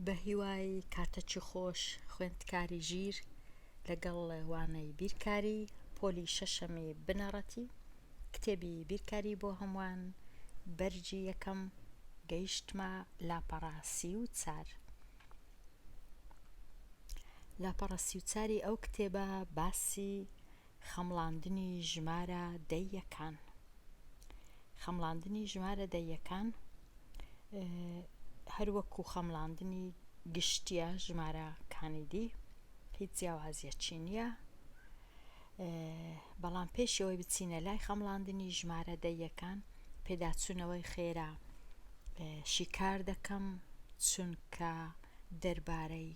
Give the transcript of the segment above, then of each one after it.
بە هیوای کاتەکی خۆش خوێندکاری ژیر لەگەڵ وانەی بیرکاری پۆلی شەشەمی بنەڕەتی کتێبی بیرکاری بۆ هەمووان بەرگی یەکەم گەیشتمە لاپەڕە 34. لاپەڕە 34 ی ئەو کتێبە باسی خەمڵاندنی ژمارە دەییەکان خەمڵاندنی ژمارە دەییەکان هەر وەکو خەمڵاندنی گشتیە ژمارەکانی دی هیچ جیاوازیەکی نییە بەڵام پێش ئەوەی بچینە لای خەمڵاندنی ژمارە دەییەکان پێداچوونەوەی خێرا شیکار دەکەم چونکە دەربارەی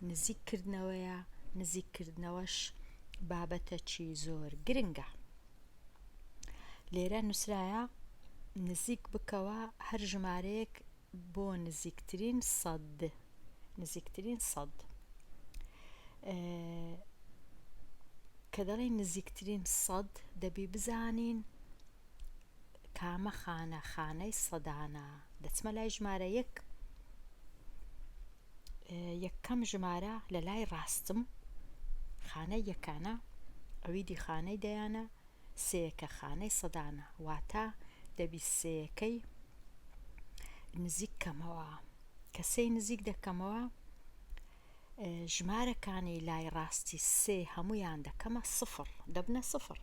نزیک کردنەوەیە، نزیک کردنەوەش بابەتەکی زۆر گرنگە. لێرە نووسرایە نزیک بکەوە هەر ژمارەیەک بۆ نزیکترین سەد نزیکترین سەد کە دەڵێن نزیکترین سەد دەبی بزانین کامە خانە خانەی سەدانە دەچمە لای ژمارە یەک یەکەم ژمارە لە لای ڕاستم خانەی یەکانە ئەوی دی خانەی دەیانە سێیەکە خانەی سەدانە واتە دەبی سێیەکەی نزیک کەمەوە کە سێی نزیک دەکەمەوە ژمارەکانی لای ڕاستی سێ هەمویان دەکەمە سفر دەبنە سفر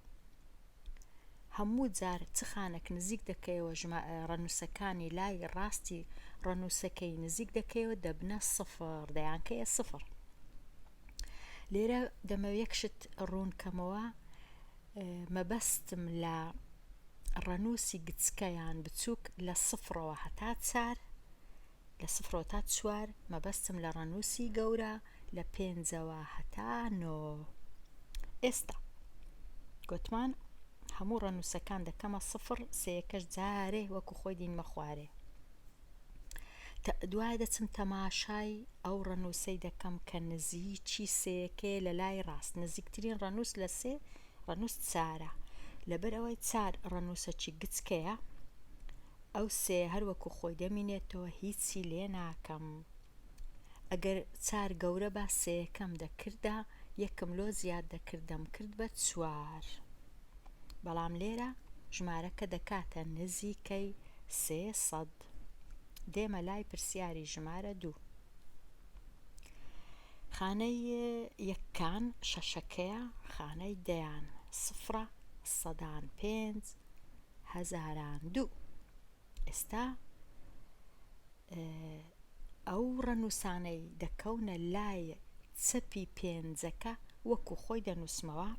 هەموو جار چ خانەک نزیک دەکەیەوە ژمە ڕەنووسەکانی لای ڕاستی ڕەنووسەکەی نزیک دەکەیەوە دەبنە سفر دەیانکەیە سفر لێرە دەمەوێ یەک شت ڕوون کەمەوە مەبەستم لە ڕەنووسی گچکە یان بچووک لە سفرەوە هەتا چار لە سفرەوە تا چوار مەبەستم لە ڕەنووسی گەورە لە پێنجەوە هەتا نۆ ئێستا گۆتمان هەموو ڕەنووسەکان دەکەمە سفر سێیەکەش جارێ وەکو خۆی دینمە خوارێ دوای دەچم تەماشای ئەو ڕەنووسەی دەکەم کە نزیکی سێیەکەیە لە لای ڕاست نزیکترین ڕەنووس لە سێ ڕەنووس چارە لەبەر ئەوەی چار ڕەنووسەکی گچکەیە ئەو سێ هەر وەکو خۆی دەمینێتەوە هیچی لێ ناکەم ئەگەر چار گەورە با سێیەکەم دەکردە یەکم لۆ زیاد دەکرد دەمکرد بە چوار بەڵام لێرە ژمارەکە دەکاتە نزیکەی 300 دێمە لای پرسیاری ژمارە دوو خانەی یەکان شەشەکەیە خانەی دەیان سفرە سەدان پێنج هەزاران دوو ئێستا ئەو ڕەنووسانەی دەکەونە لای چەپی پێنجەکە وەکو خۆی دەنووسمەوە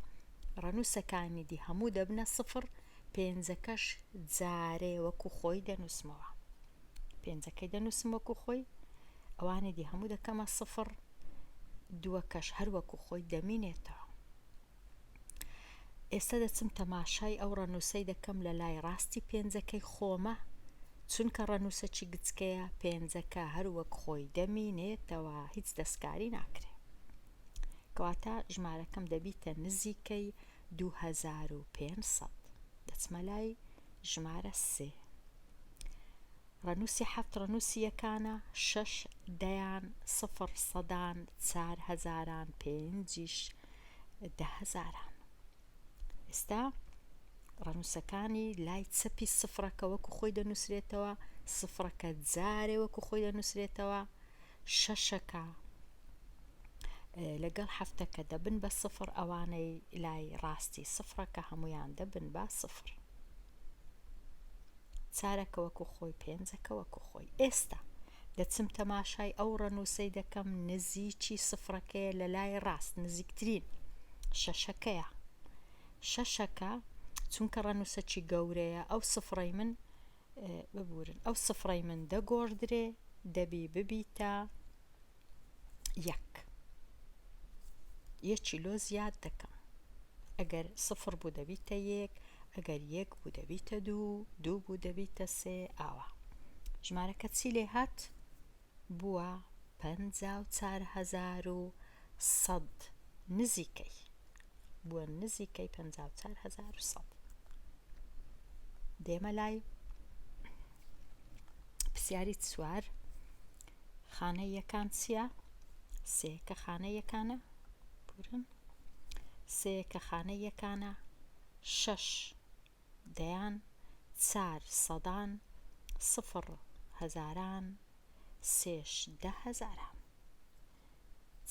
ڕەنووسەکانی دی هەموو دەبنە سفر پێنجەکەش جارێ وەکو خۆی دەنووسمەوە پێنجەکەی دەنووسم وەکو خۆی ئەوانی دی هەموو دەکەمە سفر دووەکەش هەر وەکو خۆی دەمینێتەوە ئێستا دەچم تەماشای ئەو ڕەنووسەی دەکەم لە لای ڕاستی پێنجەکەی خۆمە چونکە ڕەنووسەکی گچکەیە پێنجەکە هەر وەک خۆی دەمینێتەوە هیچ دەستکاری ناکرێ کەواتە ژمارەکەم دەبیتە نزیکەی 2500 دەچمە لای ژمارە سێ ڕەنووسی حەفت ڕەنووسی یەکانە، شەش دەیان، سفر سەدان، چار هەزاران، پێنجیش دە هەزاران. ئێستا ڕەنووسەکانی لای چەپی سفرەکە وەکو خۆی دەنووسرێتەوە، سفرەکە جارێ وەکو خۆی دەنووسرێتەوە، شەشەکە لەگەڵ حەفتەکە دەبن بە سفر، ئەوانەی لای ڕاستی سفرەکە هەموویان دەبن بە سفر. چارەکە وەکو خۆی پێنجەکە وەکو خۆی ئێستا دەچم تەماشای ئەو ڕەنووسەی دەکەم نزیکی سفرەکەیە لە لای ڕاست نزیکترین شەشەکەیە شەشەکە چونکە ڕەنووسەکی گەورەیە ئەو سفرەی من ببورن ئەو سفرەی من دەگۆڕدرێ دەبی ببیتە یەک یەکی لۆ زیاد دەکەم ئەگەر سفر بوو دەبیتە یەک ئەگەر یەک بوو دەبیتە دوو دوو بوو دەبیتە سێ ئاوا ژمارەکە چی لێ هات بووە 54100 نزیکەی بووە نزیکەی 54100 دێمە لای پرسیاری چوار. خانەی یەکان چییە؟ سێ کە خانەی یەکانە بورن سێ کە خانەی یەکانە شەش دەیان چار سەدان سفڕ هەزاران سێش دە هەزاران.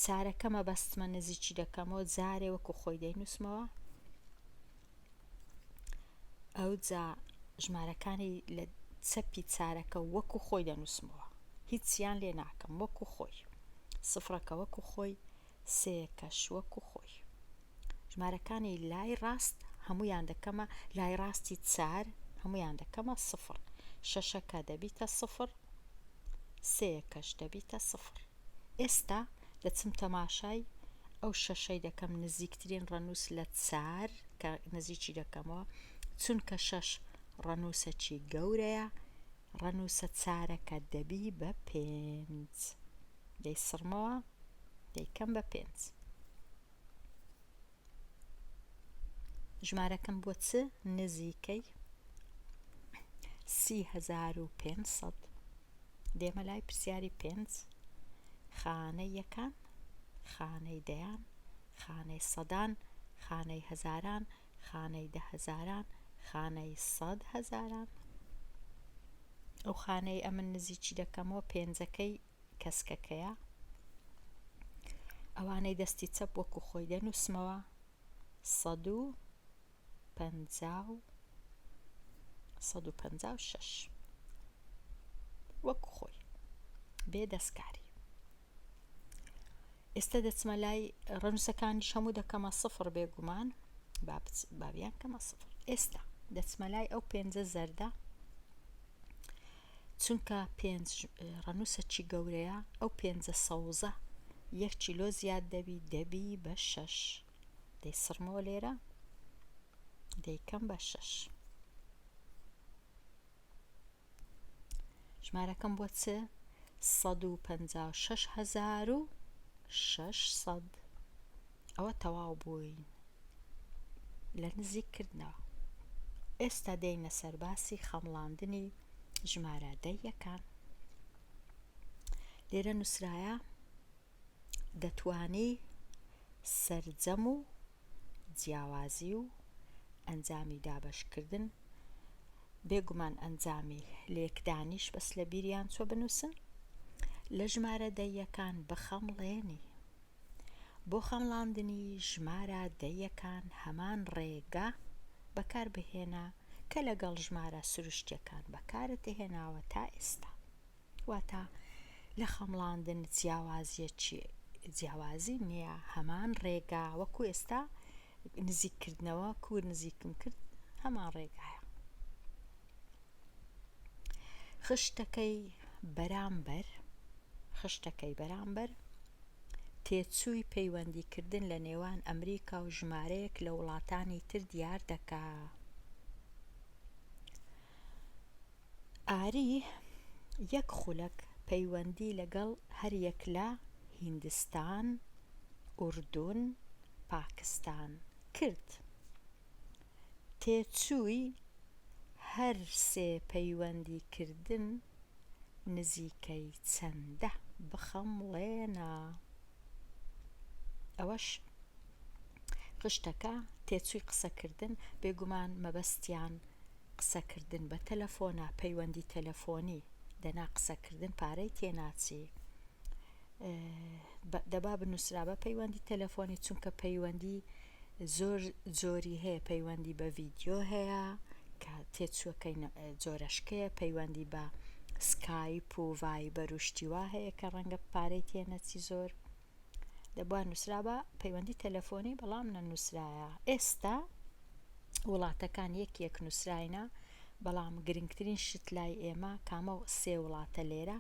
چارەکە مەبەستمە نزیکی دەکەمەوە جارێ وەکو خۆی دەینووسمەوە ئەوجا ژمارەکانی لە چەپی چارەکە وەکو خۆی دەنووسمەوە هیچیان لێ ناکەم وەکو خۆی سفرەکە وەکو خۆی سێکەش وەکو خۆی ژمارەکانی لای ڕاست هەمویان دەکەمە لای ڕاستی چار هەمویان دەکەمە سفر شەشەکە دەبیتە سفر سێیەکەش دەبیتە سفر. ئێستا دەچم تەماشای ئەو شەشەی دەکەم نزیکترین ڕەنووس لە چار کە نزیکی دەکەمەوە چونکە شەش ڕەنووسەکی گەورەیە ڕەنووسە چارەکە دەبی بە پێنج دەیسڕمەوە دەیکەم بە پێنج. ژمارەکەم بۆ چ نزیکەی 3500 دێمە لای پرسیاری پێنج خانەی یەکان خانەی دەیان خانەی سەدان خانەی هەزاران خانەی دە هەزاران خانەی سەد هەزاران ئەو خانەی ئەمن نزیکی دەکەمەوە پێنجەکەی کەسکەکەیە ئەوانەی دەستی چەپ وەکو خۆی دەنووسمەوە 150 156 وەکو خۆی بێ دەستکاری ئێستا دەچمە لای ڕەنووسەکانیش هەموو دەکەمە سفر بێگومان بابیان کەمە سفر ئێستا دەچمە لای ئەو پێنجە زەردە چونکە پێنج ڕەنووسەکی گەورەیە ئەو پێنجە سەوزە یەک کیلۆ زیاد دەبی دەبی بە شەش دەیسڕمەوە لێرە دەیکەم بە شەش ژمارەکەم بۆ چ 156 600 ئەوە تەواو بووین لە نزیک کردنەوە. ئێستا دێینە سەر باسی خەمڵاندنی ژمارە دەیەکان. لێرە نووسرایە دەتوانی سەرجەم و جیاوازی و ئەنجامی دابەشکردن بێگومان ئەنجامی لێکدانیش بەس لە بیریان چۆ بنووسن لە ژمارە دەیەکان بخەمڵێنی. بۆ خەمڵاندنی ژمارە دەیەکان هەمان ڕێگا بەکاربهێنە کە لەگەڵ ژمارە سروشتیەکان بەکارت هێناوە تا ئێستا. واتە لە خەمڵاندن جیاوازیەکی جیاوازی نییە هەمان ڕێگا وەکو ئێستا نزیککردنەوە کور نزیکم کرد هەمان ڕێگایە. خشتەکەی بەرامبەر خشتەکەی بەرامبەر تێچووی پەیوەندیکردن لە نێوان ئەمریکا و ژمارەیەک لە وڵاتانی تر دیار دەکا. ئاری یەک خولەک پەیوەندی لەگەڵ هەریەک لە هیندستان، ئوردون، پاکستان کرد. تێچووی هەر سێ پەیوەندیکردن نزیکەی چەندە؟ بخەمڵێنە. ئەوەش خشتەکە تێچووی قسەکردن، بێگومان مەبەستیان قسەکردن بە تەلەفۆنە، پەیوەندی تەلەفۆنی، دەنا قسەکردن پارەی تێناچی. دەبا بنووسرا بە پەیوەندی تەلەفۆنی چونکە پەیوەندی زۆر جۆری هەیە پەیوەندی بە ڤیدیۆ هەیە کە تێچووەکەی جۆرەشکەیە پەیوەندی بە سکایپ و ڤایبەر و شتیوا هەیە کە ڕەنگە پارەی تێنەچی زۆر دەبوا نووسرا بە پەیوەندی تەلەفۆنی بەڵام نەنووسرایە ئێستا وڵاتەکان یەک یەک نووسراینە بەڵام گرنگترین شت لای ئێمە کامە سێ وڵاتە لێرە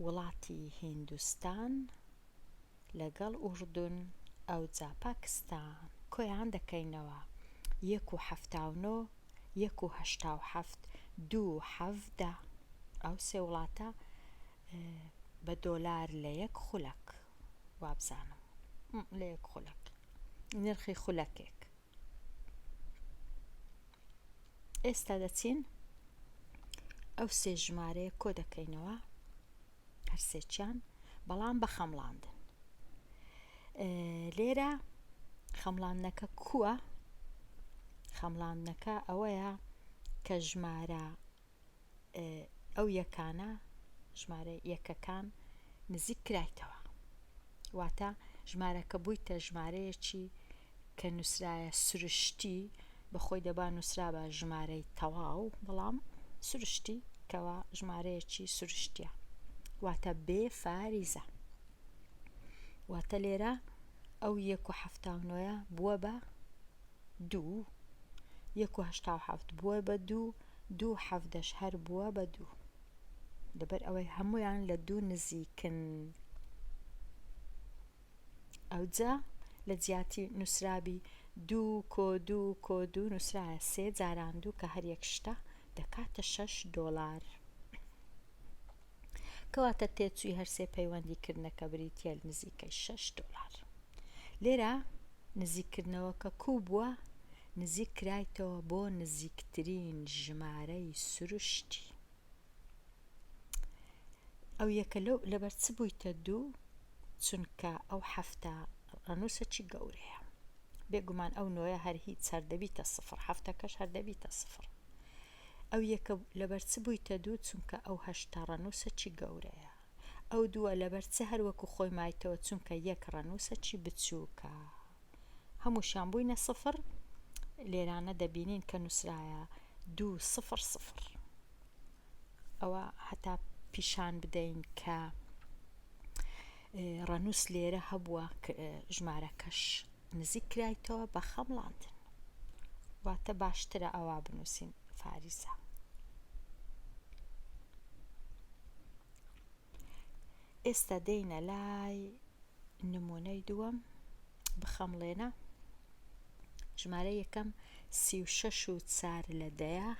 وڵاتی هیندوستان لەگەڵ ئوردون ئەوجا پاکستان کۆیان دەکەینەوە یەک و 79 یەک و 87 دوو 17 ئەو سێ وڵاتە بە دۆلار لە یەک خولەک وابزانم لە یەک خولەک نرخی خولەکێک ئێستا دەچین ئەو سێ ژمارەیە کۆ دەکەینەوە. هەرسێکیان بەڵام بە خەمڵاندن. لێرە خەمڵاندنەکە کووە؟ خەمڵاندنەکە ئەوەیە کە ژمارە ئەو یەکانە ژمارە یەکەکان نزیک کرایتەوە واتە ژمارەکە بوویتە ژمارەیەکی کە نووسرایە سروشتی بەخۆی دەبا نووسرابا ژمارەی تەواو بەڵام سروشتی کەوا ژمارەیەکی سروشتیە واتە بێ فاریزە واتە لێرە ئەو یەک و حەفتا و نۆیە بووە بە دوو یەک و هەشتا و حەفت بووە بە دوو دوو حەڤدەش هەر بووە بە دوو لەبەر ئەوەی هەمویان لە دوو نزیکن ئەوجا لە جیاتی نووسرابی دوو کۆ دوو کۆ دوو نووسرایە سێ جاران دوو کە هەر یەک شتە دەکاتە شەش دۆلار. کەواتە تێچووی هەر سێ پەیوەندی کردنەکە بریتیە لە نزیکەی شەش دۆلار. لێرە نزیککردنەوەکە کوو بووە؟ نزیک کرایتەوە بۆ نزیکترین ژمارەی سروشتی. ئەو یەکە لەو لەبەر چ بوویتە دوو؟ چونکە ئەو حەفتە ڕەنووسەکی گەورەیە. بێگومان ئەو نۆیە هەر هیچ هەر دەبیتە سفر، حەفتەکەش هەر دەبیتە سفر. ئەو یەکە لەبەر چ بوویتە دوو؟ چونکە ئەو هەشتە ڕەنووسەکی گەورەیە. ئەو دووە لەبەر چ هەر وەکو خۆی مایتەوە؟ چونکە یەک ڕەنووسەکی بچووکە. هەمووشیان بووینە سفر. لێرانە دەبینین کە نووسرایە دوو سفر سفر. ئەوە هەتا پیشان بدەین کە ڕەنووس لێرە هەبووە ژمارەکەش نزیک کرایتەوە بە خەمڵاندن واتە باشترە ئەوا بنووسین فاریزە. ئێستا دێینە لای نمونەی دووەم بخەمڵێنە ژمارە یەکەم 36 و چار لە دەیە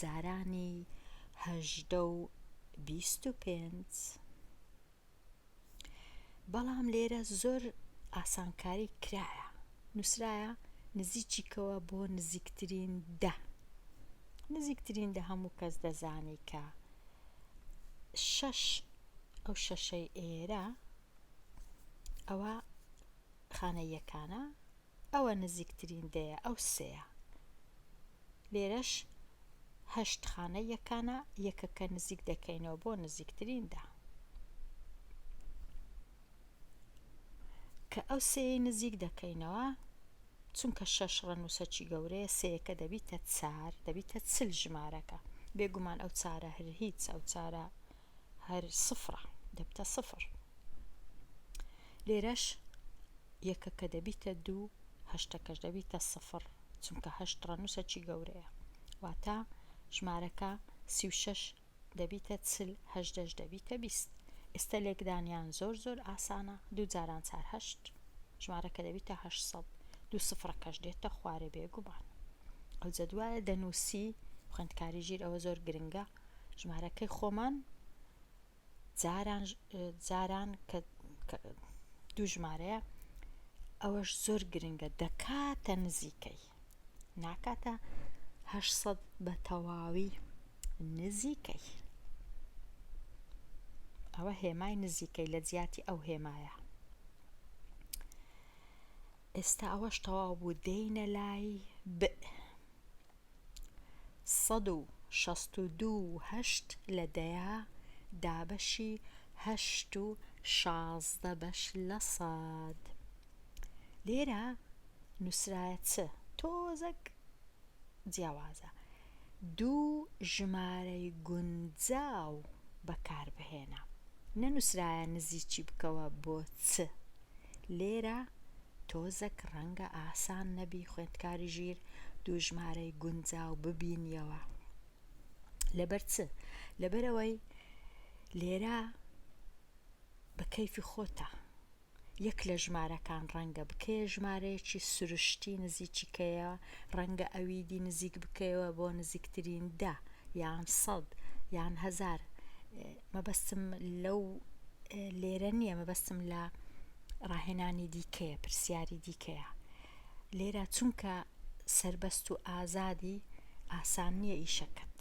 جارانی هەژدە و 25 بەڵام لێرە زۆر ئاسانکاری کرایە نووسرایە نزیکیکەوە بۆ نزیکترین دە نزیکترین دە هەموو کەس دەزانی کە شەش ئەو شەشەی ئێرە ئەوە خانە یەکانە ئەوە نزیکترین دەیە ئەو سێیە لێرەش هەشت خانە یەکانە یەکەکە نزیک دەکەینەوە بۆ نزیکترین دە کە ئەو سێی نزیک دەکەینەوە چونکە شەش ڕەنووسەکی گەورەیە سێیەکە دەبیتە چار دەبیتە چل ژمارەکە بێگومان ئەو چارە هەر هیچ ئەو چارە هەر سفرە دەبتە سفر لێرەش یەکەکە دەبیتە دوو هەشتەکەش دەبیتە سفر چونکە هەشت ڕەنووسەکی گەورەیە واتە ژمارەکە 36 دەبیتە چل هەژدەش دەبیتە 20 ئێستا لێکدانیان زۆر زۆر ئاسانە دوو جاران چار هەشت ژمارەکە دەبیتە 800 دوو سفرەکەش دێتە خوارێ بێگومان ئەو جەدوایە دەنووسی خوێندکاری ژیر ئەوە زۆر گرنگە ژمارەکەی خۆمان جاران جاران کە دوو ژمارەیە ئەوەش زۆر گرنگە دەکاتە نزیکەی ناکاتە 800 بە تەواوی نزیکەی ئەوە هێمای نزیکەی لە جیاتی ئەو هێمایە ئێستا ئەوەش تەواو بوو دێینە لای ب 162 و هەشت لە دەیا دابەشی هەشت و 16 بەش لە سەد. لێرە نووسرایە چ تۆزەک جیاوازە دوو ژمارەی گونجاو بەکاربهێنە نەنووسرایە نزیکی بکەوە بۆ چ لێرە تۆزەک ڕەنگە ئاسان نەبی خوێندکاری ژیر دوو ژمارەی گونجاو ببینیەوە لەبەر چ لەبەرئەوەی لێرە بە کەیفی خۆتە یەک لە ژمارەکان ڕەنگە بکەیە ژمارەیەکی سروشتی نزیکی کەیە ڕەنگە ئەوی دی نزیک بکەیەوە بۆ نزیکترین دە یان سەد یان هەزار مەبەستم لەو لێرە نییە مەبەستم لە ڕاهێنانی دیکەیە پرسیاری دیکەیە لێرە چونکە سربەست و ئازادی ئاسان نییە ئیشەکەت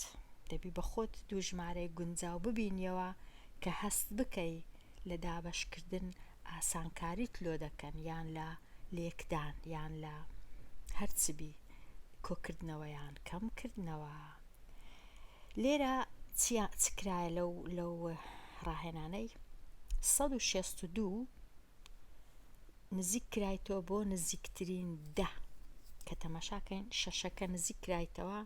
دەبی بە خۆت دوو ژمارەی گونجاو ببینیەوە. کە هەست بکەی لە دابەشکردن ئاسانکاریت لۆ دەکەن یان لە لێکدان یان لە هەرچ بی کۆکردنەوە یان کەم کردنەوە. لێرە چیا چ کرایە لەو لەو ڕاهێنانەی 162 نزیک کرایتەوە بۆ نزیکترین دە کە تەماشاکەین شەشەکە نزیک کرایتەوە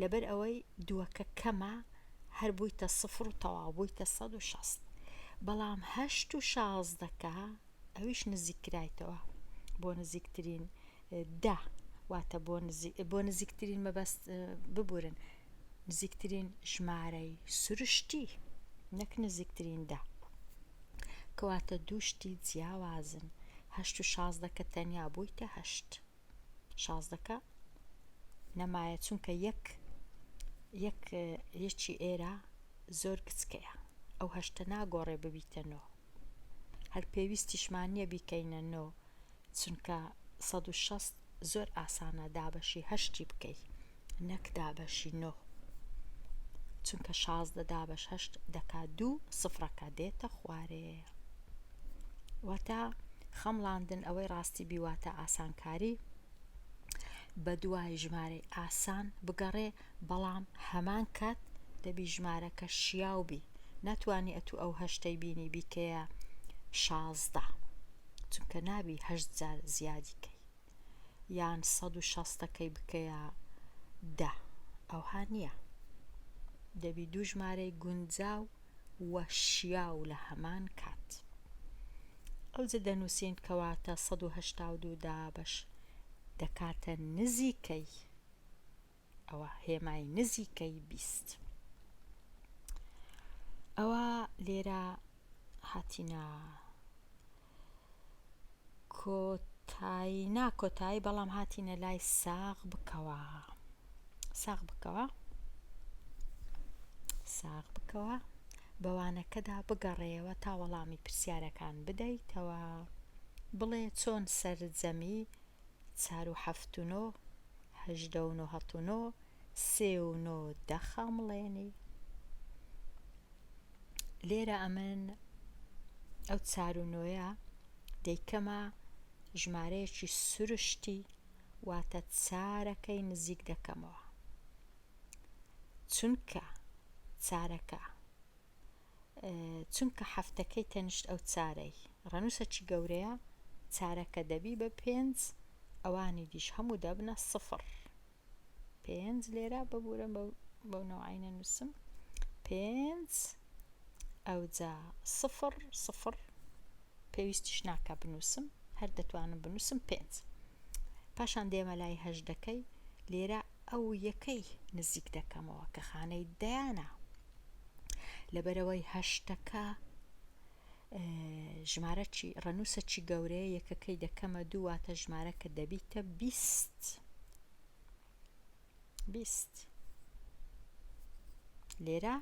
لەبەر ئەوەی دووەکە کەمە هەر بوویتە سفر و تەواو بوویتە 160 بەڵام هەشت و شازدەکە ئەویش نزیک کرایتەوە بۆ نزیکترین دە واتە بۆ نزیکترین مەبەست ببورن نزیکترین ژمارەی سروشتی نەک نزیکترین دە کەواتە دوو شتی جیاوازن هەشت و شازدەکە تەنیا بوویتە هەشت شازدەکە نەمایە چونکە یەک یەک یەکی ئێرە زۆر گچکەیە ئەو هەشتە ناگۆڕێ ببیتە نۆ هەر پێویستیشمان نییە بیکەینە نۆ چونکە 160 زۆر ئاسانە دابەشی هەشتی بکەی نەک دابەشی نۆ چونکە 16 دابەش هەشت دەکات دوو سفرەکە دێتە خوارێ واتە خەمڵاندن ئەوەی ڕاستی بی واتە ئاسانکاری بەدوای ژمارەی ئاسان بگەڕێ بەڵام هەمان کات دەبی ژمارەکە شیاو بی ناتوانی ئەتوو ئەو هەشتەی بینی بیکەیە 16 چونکە نابی هەشت جار زیادی کەی یان سەد و شەستەکەی بکەیە دە ئەوها نییە دەبی دوو ژمارەی گونجاو و شیاو لە هەمان کات ئەوجە دەنووسین کەواتە 182 دابەش دەکاتە نزیکەی ئەوە هێمای نزیکەی 20 ئەوە لێرە هاتینە کۆتایی نا کۆتایی بەڵام هاتینە لای ساغ بکەوە ساغ بکەوە ساغ بکەوە بەوانەکەدا بگەڕێەوە تا وەڵامی پرسیارەکان بدەیتەوە بڵێ چۆن سەرجەمی چار و حەفت و نۆ هەژدە و نۆهەت و نۆ سێ و نۆ دەخەمڵێنی لێرە ئەمن ئەو چار و نۆیە دەیکەمە ژمارەیەکی سروشتی واتە چارەکەی نزیک دەکەمەوە چونکە چارەکە چونکە حەفتەکەی تەنیشت ئەو چارەی ڕەنووسە چی گەورەیە چارەکە دەبی بە پێنج ئەوانی دیش هەموو دەبنە سفر پێنج لێرە ببورە بەو نەوعی نەنووسم پێنج ئەوجا سفر سفر پێویستیش ناکە بنووسم هەر دەتوانم بنووسم پێنج پاشان دێمە لای هەژدەکەی لێرە ئەو یەکەی نزیک دەکەمەوە کە خانەی دەیانە لەبەرەوەی هەشتەکە ژمارە چی ڕەنووسە چی گەورەیە یەکەکەی دەکەمە دوو واتە ژمارەکە دەبیتە 20 20 لێرە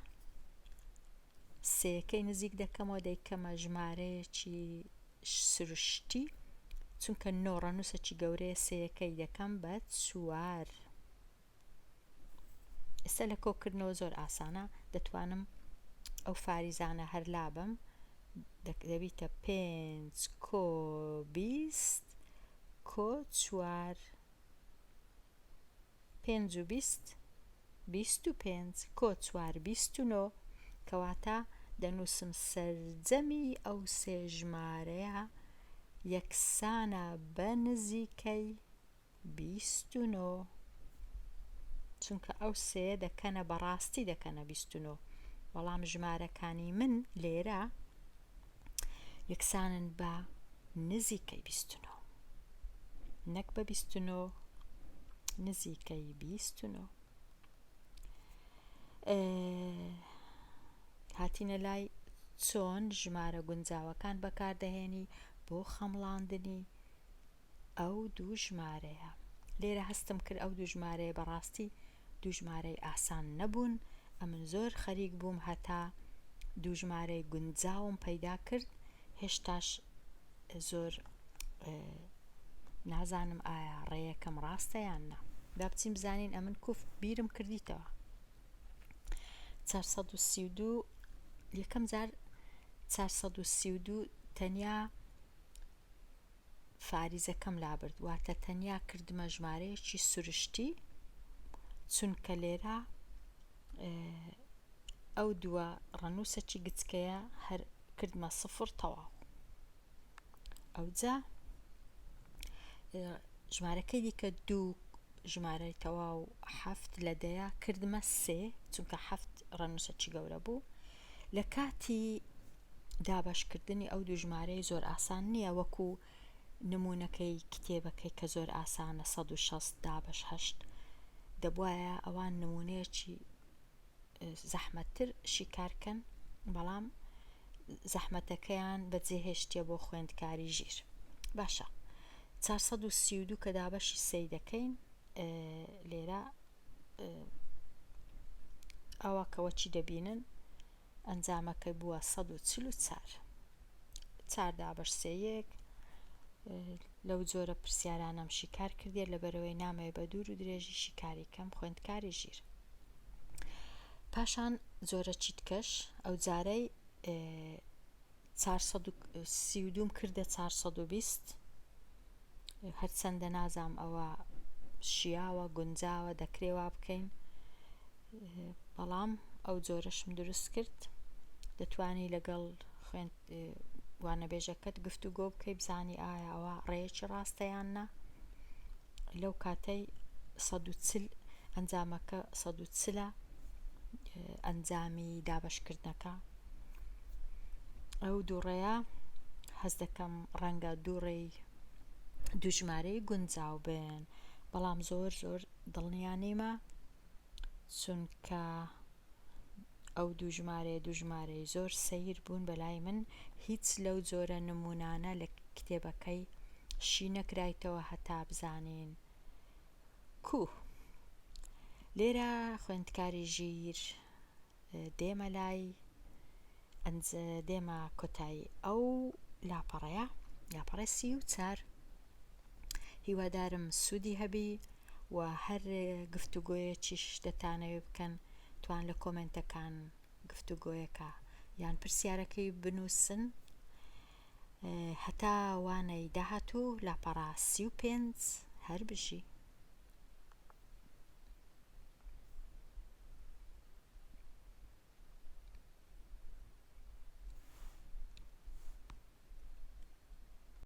سێیەکەی نزیک دەکەمەوە دەیکەمە ژمارەیەکی سروشتی چونکە نۆ ڕەنووسەکی گەورەیە سێیەکەی دەکەم بە چوار ئێستا لە کۆکردنەوە زۆر ئاسانە دەتوانم ئەو فاریزانە هەر لابەم دەبیتە پێنج کۆ 20 کۆ چوار پێنج و 20 25 کۆ چوار 29 کەواتە دەنووسم سەرجەمی ئەو سێ ژمارەیە یەکسانە بە نزیکەی 29 چونکە ئەو سێیە دەکەنە بەڕاستی دەکەنە 29 بەڵام ژمارەکانی من لێرە یەکسانن بە نزیکەی 29 نەک بە 29 نزیکەی 29 هاتینە لای چۆن ژمارە گونجاوەکان بەکاردەهێنی بۆ خەمڵاندنی ئەو دوو ژمارەیە. لێرە هەستم کرد ئەو دوو ژمارەیە بەڕاستی دوو ژمارەی ئاسان نەبوون، ئەمن زۆر خەریک بووم هەتا دوو ژمارەی گونجاوم پەیدا کرد، هێشتاش زۆر نازانم ئایا ڕێیەکەم ڕاستە یان نا. با بچین بزانین ئەمن کوف بیرم کردیتەوە. 432. یەکەم جار 432 تەنیا فاریزەکەم لابرد واتە تەنیا کردمە ژمارەیەکی سروشتی چونکە لێرە ئەو دووە ڕەنووسەکی گچکەیە هەر کردمە سفر تەواو ئەوجا ژمارەکەی دیکە دوو ژمارەی تەواو حەفت لە دەیە کردمە سێ چونکە حەفت ڕەنووسەکی گەورە بوو لە کاتی دابەشکردنی ئەو دوو ژمارەی زۆر ئاسان نییە وەکو نمونەکەی کتێبەکەی کە زۆر ئاسانە 160 دابەش هەشت دەبواە ئەوان نمونەیەکی زەحمەتتر شیکار کەن بەڵام زەحمەتەکەیان بەجێهێشتیە بۆ خوێندکاری ژیر باشە 432 کە دابەشی سێی دەکەین لێرە ئەوە کەوە چی دەبینن ئەنجامەکەی بووە 144 چار دابەش سێ یەک لەو جۆرە پرسیارانەم شیکار کردیە لەبەرئەوەی نامەوێ بە دوور و درێژی شیکاری کەم خوێندکاری ژیر پاشان جۆرە چیتکەش ئەو جارەی 432 کردە 420 هەرچەندە نازام ئەوە شیاوە گونجاوە دەکرێ وا بکەین بەڵام ئەو جۆرەشم دروست کرد دەتوانی لەگەڵ خوێند وانەبێژەکەت گفتوگۆ بکەی بزانی ئایا ئەوە ڕێیەکی ڕاستە یان نا لەو کاتەی 140 ئەنجامەکە 140 ئەنجامی دابەشکردنەکە ئەو دوو ڕێیە هەست دەکەم ڕەنگە دوو ڕێی دوو ژمارەی گونجاو بن بەڵام زۆر زۆر دڵنیا نیمە چونکە ئەو دوو ژمارەیە دوو ژمارەی زۆر سەیر بوون بەلای من هیچ لەو جۆرە نمونانە لە کتێبەکەی شی نەکرایتەوە هەتا بزانین کو لێرە خوێندکاری ژیر دێمە لای دێمە کۆتایی ئەو لاپەڕەیە لاپەڕەی 34 هیوادارم سوودی هەبی و هەر گفتوگۆیەکیش دەتانەوێ بکەن توان لە کۆمێنتەکان گفتوگۆیەکە یان پرسیارەکەی بنووسن هەتا وانەی داهاتوو لاپەڕە 35 هەر بژی.